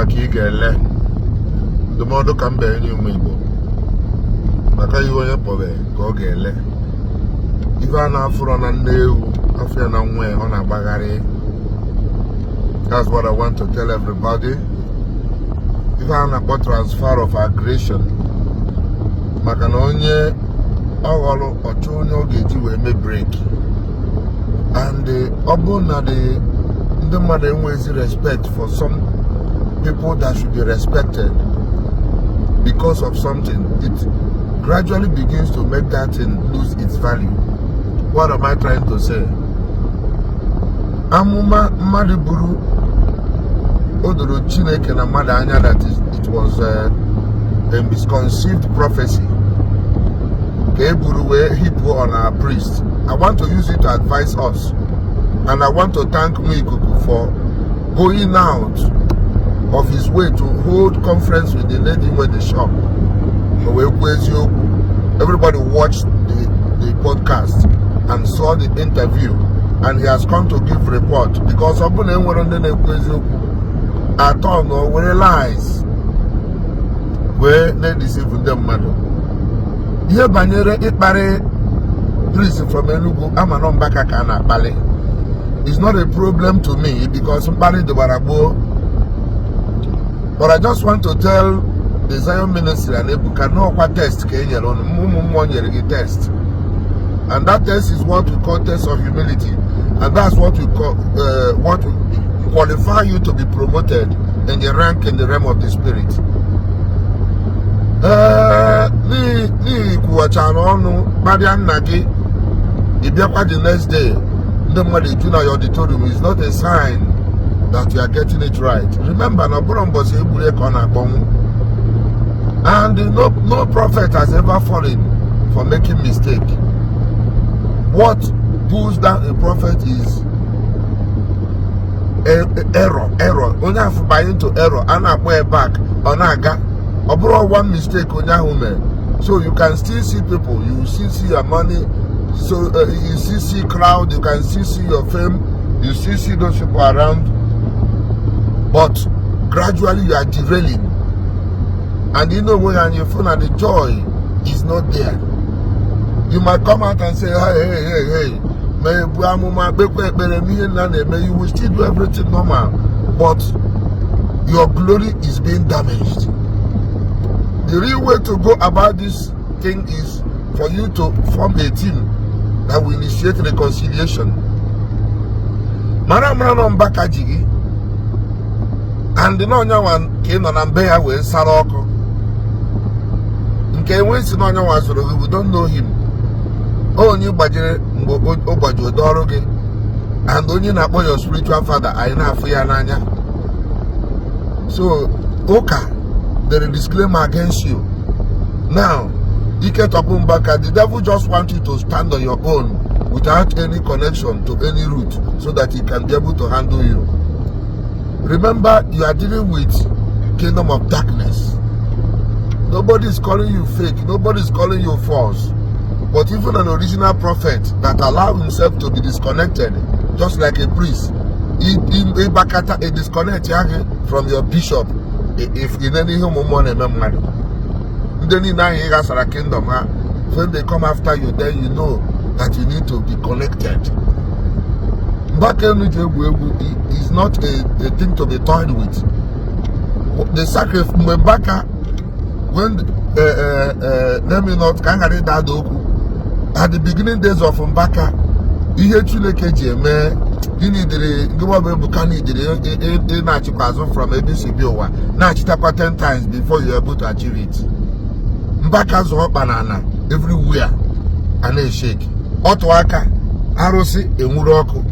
Kpọrọ ka ị ga-ele ndụmọdụ ka mba enye ụmụ Igbo maka ihe onye kpọrọ ka ọ ga-ele. Ife a na-afụrọ na nne ewu, afọ ya na nwa ya, ọ na-agbagharị. That's what I want to tell everybody. Ife a na-akpọ transfer of aggression, maka na onye ọ ghọrọ ọchọ onye ọ ga-eji wee mee break and ọ bụrụ na the ndị mmadụ enweghịzi respect for some people that should be respected because of something, it gradually begins to make that thing lose its value. What am I trying to say? Amụma mmadụ buru o doro Chineke na mmadụ anya that it was a misconceived prophecy ka e buru wee heap on our priest. I want to use it to advise us, and I want to thank Nwikuku for going out of his way to hold conference with the lady with the shop. O wee kwuo eziokwu. Everybody watched the podcast and saw the interview, and he has come to give report because ọ bụrụ na enwere ndị na-ekwu eziokwu atọ na o were lies wee na-edeceive ndị mmadụ. Ihe banyere ịkparị priest from Enugu ama nọ Mbaka ka a na-akpali is not a problem to me because mkparị dịbara gboo. But I just want to tell the Zion Ministry and Ebuka n'ọkwa test ka e nyere unu. Ụmụ mmụọ nyere gị test, and that test is what we call test of humility, and that's what we call what will qualify you to be promoted in the rank in the realm of the spirit. Ee, n'ihi kwuwachara ọnụ kparịa nna gị, ị bịakwa the next day, ndị mmadụ eju na your auditorium is not a sign that you are getting it right. Remember na ọ bụrụ mbọsị egburu ka ọ na-akpọnwụ, and no prophet has ever fallen for making mistake. What pulls down a prophet is error. Error onye ahụ banye into error, a na-akpọ ya back, ọ na-aga. Ọ bụrụ one mistake onye ahụ mere. So you can still see people, you still see your money, so you still see crowd, you can still see your fame, you still see those people around, but gradually you are derailing, and you know when you feel that the joy is not there. You might come out and say, "Hey, hey, hey, hey," ma ebu amụma, kpekwa ekpere m, ihe nna na-eme, you will still do everything normal, but your glory is being damaged. The real way to go about this thing is for you to form a team that will initiate reconciliation. Mara mara nọ Mbaka ji gị and na onyenwa ka ị nọ na mbe ya wee sara ọkụ nke enwe si na onyenwa zụrụ gị. We don't know him. Onye gbajiri mgbe ọ gbaji ụdọ ọrụ gị and onye na-akpọ your spiritual father, anyị na-afụ ya n'anya. So ụka dere disclaimer against you now. Ike tọpụ Mbaka. The devil just want you to stand on your own without any connection to any root so that he can be able to handle you. Remember, you are dealing with kingdom of darkness. Nobody is calling you fake, nobody is calling you false, but even an original prophet that allow himself to be disconnected, just like a priest ịgbakata a disconnect ya gị from your bishop, if ị nene ihe ụmụ mmụọ na-eme mmadụ, ndị niile ahụ ị ghasara kingdom ha, when they come after you, then you know that you need to be connected. Mbaka enu ji egwu egwu is not a thing to be toyed with. The sacrifice mgbe Mbaka, when let me not ka m ghara ịda ada okwu, at the beginning days of Mbaka, ihe Chineke ji eme gịnị dịrị ngịwa bụ Ebuka nidiri ị na-achịkwa azụ from ebe isi bi ụwa na-achịtakwa 10 times before you able to achieve it. Mbaka zụọ ọkpa na ana everywhere a na-eshake ọtụ aka arụsị enwuru ọkụ.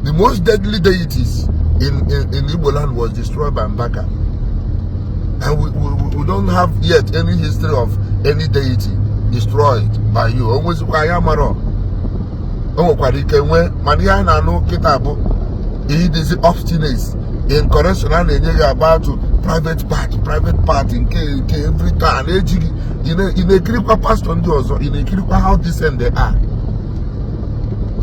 The most deadly deities in Igbo land was destroyed by Mbaka, and we don't have yet any history of any deity destroyed by you. O nwezikwa anyị amarọ, o nwekwara ike nwee, mana ihe anyị na-anụ kịta bụ ihe dịzi obstinate in correction a na-enye gị about private part, private part nke every time na-eji gị. Ị na-ekirikwa pastor ndị ọzọ, ị na-ekirikwa how decent they are.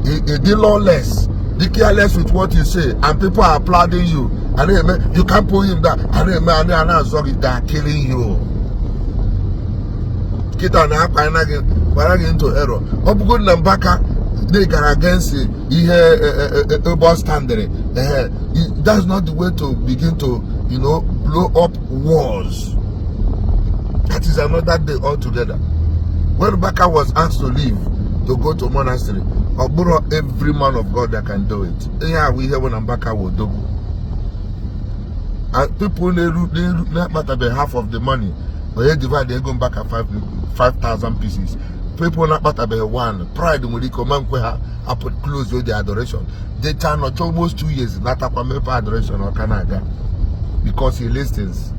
Ị dị lawless, dị careless with what you say, and people are applauding you. A na-eme, "You can't pull him down." A na-eme, a na-azọ gị. They are killing you. Kịta na-akpa gị, gbara gị into error. Ọ bụgo na Mbaka they gara against ihe ebe ọ standịrị, that's not the way to begin to blow up wars. That is another day altogether. When Mbaka was asked to leave to go to monastery, ọ bụrụ every man of God that can do it. Ihe ahụ, ihe bụ na Mbaka wụ odogwu. And people na-eru na-akpatabeghị half of the money onye divide ego Mbaka 5000 pieces, people na-akpatabeghị one, pride nwere ike ọma nkwe ha apụ close the adoration. Jecha nọcha almost 2 years, natakwa mepe adoration, ọ ka na-aga because he listens.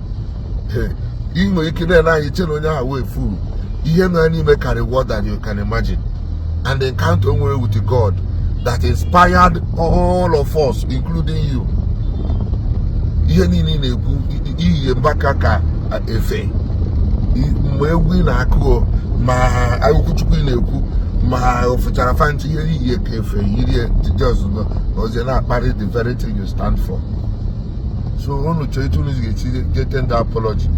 Ị nwere ike na-ene anyị che na onye ahụ wee fool. Ihe nọ ya n'ime carry more than you can imagine, and the encounter o nwere with God that inspired all of us, including you. Ihe niile ị na-ekwu iyiye Mbaka ka efe mgbe egwu ị na-akụ o, ma okwuchukwu ị na-ekwu, ma o fụchara fanchi ihe iyiye ka efe yirie just nọ ozie na-akparị the very thing you stand for. So unu chọọ etu unu ga-esi get tender apology,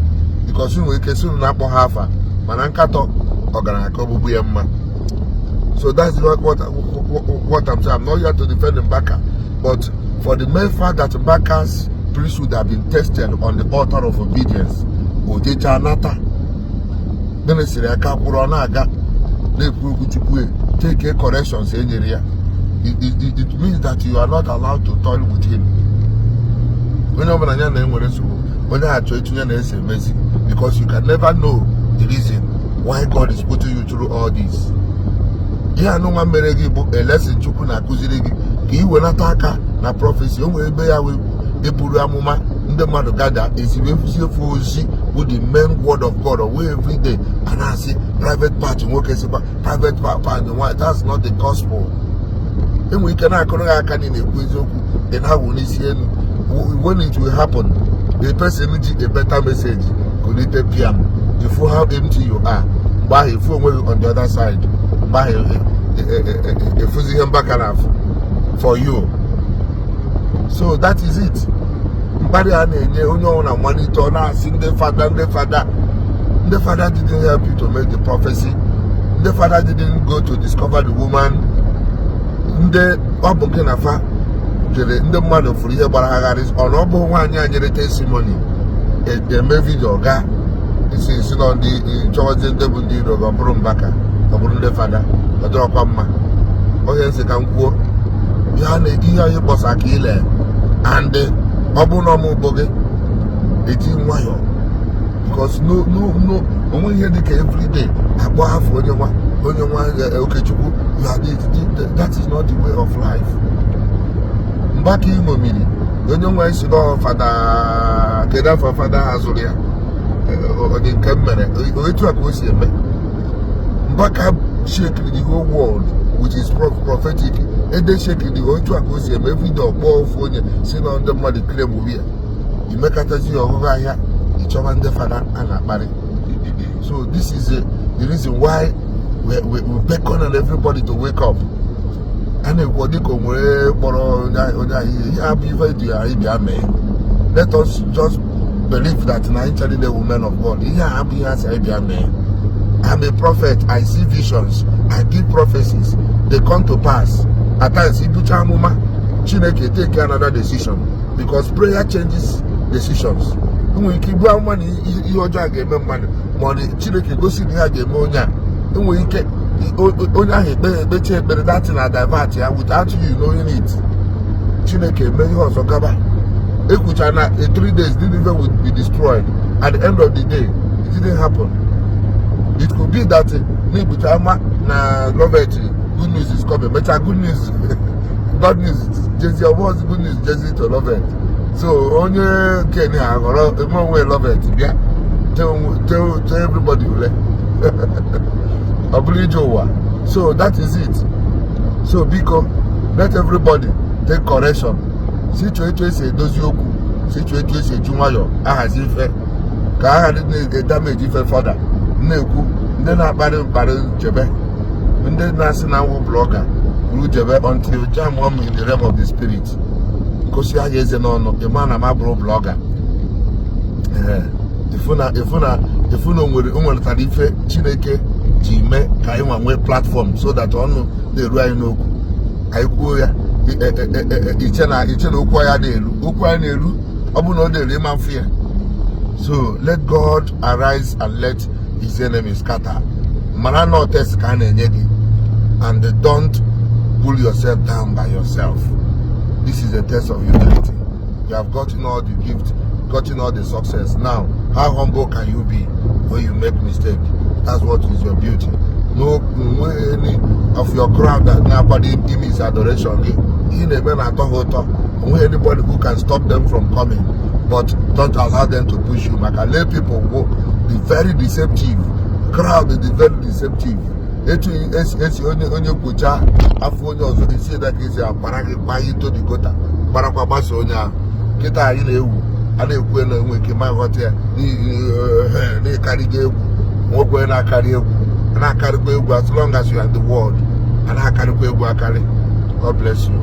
because unu nwere ike si unu na-akpọ ha afa, mana nkatọ ọgaranya ka ọbụbụ ya mma. So that's what I'm saying. I'm not here to defend Mbaka, but for the mere fact that Mbaka's priesthood have been tested on the altar of obedience, ojecha nata ministry aka kwụrụ, ọ na-aga na-ekwu okwu Chukwu, take corrections e nyere ya. It means that you are not allowed to toil with him. Onye ọbụla ya na-enwere nsogbu, onye achọ etinye na-ese emezi, because you can never know the reason why God is putting you through all this. Ihe anụnwa mere gị bụ a lesson Chukwu na-akụziri gị ka ị wenata aka na prophecy. O nwere ebe ya wee eburu amụma, ndị mmadụ gada ezigbo efusi efu ozi bụ the main word of God wee everyday a na-asị private part nwoke, sịkwa private part nwaanyị. That's not the gospel. Enwere ike na-akụrụ gị aka na ị na-ekwu eziokwu, ị na-awụ n'isi elu. When it will happen, the person ji a better message kulite piam, ifu how empty you are. Mgbe ahụ ifu onwe gị on the other side. Mgbe ahụ efuzi ihe Mbaka na-afụ for you. So that is it. Mkparị a na-enye onye ọbụla mmalite, ọ na-asị ndị fada, ndị fada, ndị fada didn't help you to make the prophecy. Ndị fada didn't go to discover the woman. Ndị ọ bụ gị na fa jere, ndị mmadụ fụrụ ihe gbara agharị. Ọ na ọ bụ nwaanyị a nyere testimony, eme video ga isi isi nọ ndị chọwazie ndị bụ ndị iro gị, ọ bụrụ Mbaka, ọ bụrụ ndị fada, ọ dịrọkwa mma. Onye nsị ka m kwuo ihe na ihe anyị kpọsa ka ile, and ọ bụrụ na ọmụ bụ gị, eji nwayọọ, because no, no, no, onwe ihe dị ka everyday akpọ afọ onye nwa, onye nwa Okechukwu. You are that is not the way of life. Mbaka iṅomiri onye nwa isi nọ fada, kedu afọ fada ha zụrụ ya? Ọ dị nke m mere etu a ka o si eme. Mbaka shake the whole world with his prophetic ede, shake the whole, etu a ka o si eme. Everyday ọkpọ ofu onye si na ndị mmadụ claim ya, imekatazi ya ọgụgụ ahịa, ịchọba ndị fada a na-akparị. So this is the reason why we beckon on everybody to wake up. A na-ekwu dịka o nwere kpọrọ onye ahụ ihe ihe abụ ife dị anyị bịa mee. Let us just believe that na anyị chọrọ the women of God. Ihe a abụ ihe a sị anyị bịa mee. I'm a prophet. I see visions, I give prophecies, they come to pass. At times ibucha amụma, Chineke take another decision, because prayer changes decisions. Enwere ike ibu amụma na ihe ọjọọ a ga-eme mmadụ, ma ọ dị Chineke gosi na ihe a ga-eme onye a. Enwere ike onye ahụ ekpe ekpecha ekpere, that na divert ya without you knowing it. Chineke eme ihe ọzọ gaba. Ekwucha na in 3 days Nineveh will be destroyed. At the end of the day, it didn't happen. It could be that n'ibucha ama na Lovett, good news is coming, mechaa good news, bad news jezi, ọ bụghịzi good news jezi to Lovett. So onye nke ha ghọrọ eme onwe Lovett bịa tell everybody ule, ọ bụrụ ije ụwa. So that is it. So biko, let everybody take correction. Si chọọ etu esi edozi okwu, si chọọ etu esi eji nwayọọ ahazi ife ka a ghara na-edamage ife fọda. Na-ekwu ndị na-akparị mkparị jebe, ndị na-asị na nwụ blogger ru jebe until jam am in the realm of the spirit. Nkụsị anya eze n'ọnụ, ịma na m abụrụ blogger. Ee, ịfụ na o nweretara ife Chineke ji mee ka anyị nwa nwee platform so that ọnụ na-eru anyị n'okwu, anyị kwuo ya. Iche na okwu ya na-eru, okwu anyị na-eru. Ọ bụrụ na ọ na-eru, ịma mfụ ya. So let God arise and let his enemies scatter. Mara na test ka a na-enye gị, and don't pull yourself down by yourself. This is a test of humility. You have gotten all the gift, gotten all the success. Now, how humble can you be when you make mistake? That's what is your beauty. No nwe any of your crowd that na-akwado ime adoration gị. Ihe na-eme na-atọ ha ụtọ. Onweghị anybody who can stop them from coming, but don't allow them to push you, maka lay people wo the very deceptive crowd, the very deceptive. Etu esi onye kwocha afọ onye ọzọ, esi ede ka esi akwara gị gbanye into the gutter, gbarakwa gbasa onye ahụ. Kịta anyị na-ewu, a na-ekwu na enwe ike ma ghọta ya n'ịkarịgo egwu. Nwoke na-akarị egwu, a na-akarịkwa egwu. As long as you are in the world, a na-akarịkwa egwu akarị. God bless you.